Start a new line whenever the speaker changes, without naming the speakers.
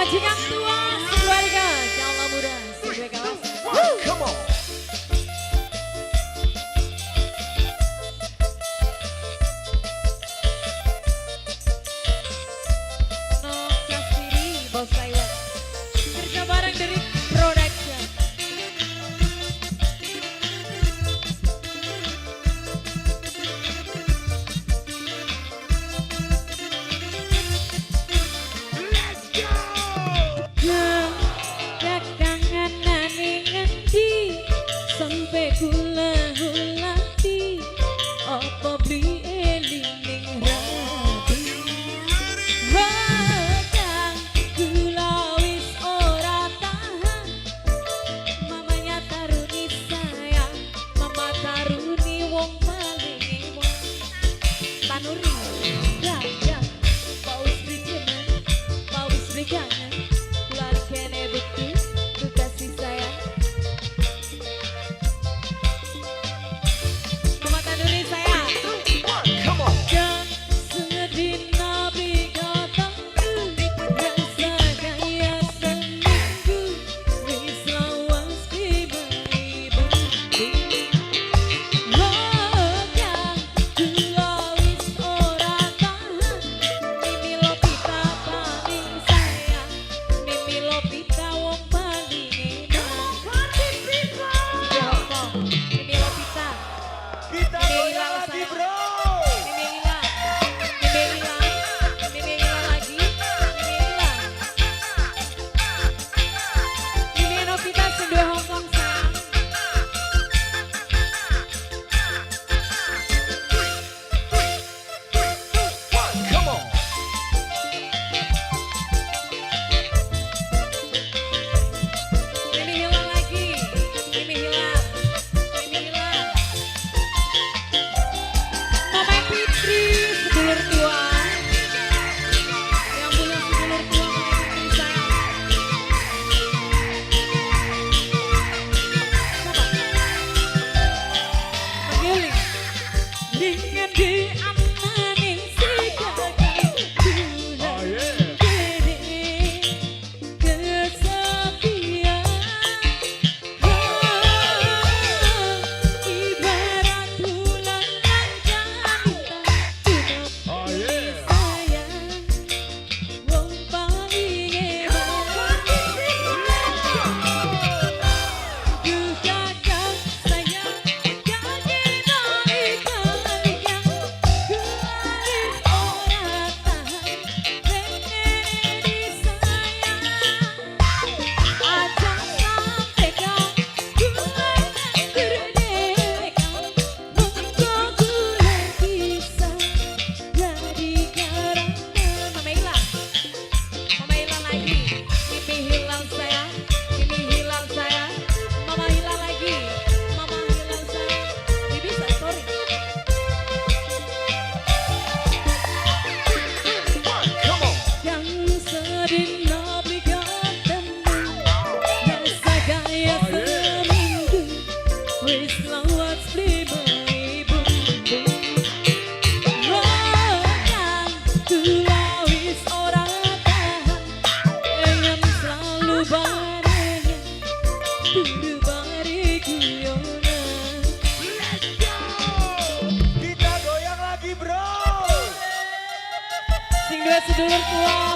Majikan tua sekeluarga, kaula muda sebagai kawasan.
Come on.
No Kastiri, Bos Taiwan. Kerja bareng dari Production.
Let's go.
Kakangan nani ngendi sampe kula hulati apa beli eling ning rati. Kang kula wis ora tahan, mamanya taruni sayang, mama taruni wong paling ewan. Tanuri ya ya paus beli paus beli kangen keluargane bukti ku kasih sayang. Mama Tanuri sayang.
Come on.
Kang sedina beli ketemu, rasa kaya seminggu, wis lawas beli bukti. Oh, kang kula wis ora tahan, Mimi Lopita paling sayang, Mimi Lopita wong paling enak.
Party people.
Ya apa? Mimi Lopita.
Kita
Mimi
goyang
Lila
lagi,
sayang.
bro.
Mimi Lila, Mimi Lila, Mimi Lila lagi, Mimi Lila. Mimi Novita sing duwe Hongkong sayang.
3, 3, 2, 1. Come on.
Mimi Hila lagi, Mimi Hila, Mimi Hila. Mama Fitri sedulur tua. Yang punya sedulur tua Mama Fitri sayang. Siapa? Menggiling. Dengan di anane si kakak kula
Oh yeah.
kene kesepian. Ibarat bulan langka
Oh yeah.
sayang wong paling hebat. Duh kakang sayang kaki balik-balikan, wis ora tahan pengen disayang. Aja sampe kang kula dhewekan, mengko kula bisa jadi karangan. Mama Ila, Mama Ila lagi, Mimi hilang sayang, Mimi hilang sayang, Mama hilang lagi, Mama hilang sayang. Bibi bisa sorry.
3, 2, 1. Come on.
Yang sedina beli ketemu, rasa kaya seminggu, wis lawas beli bumbu. Oh, kang kula wis ora tahan, pengen selalu barengan, turu bari guyonan.
Let's go. Kita goyang lagi, bro.
Sing duwe sedulur tua.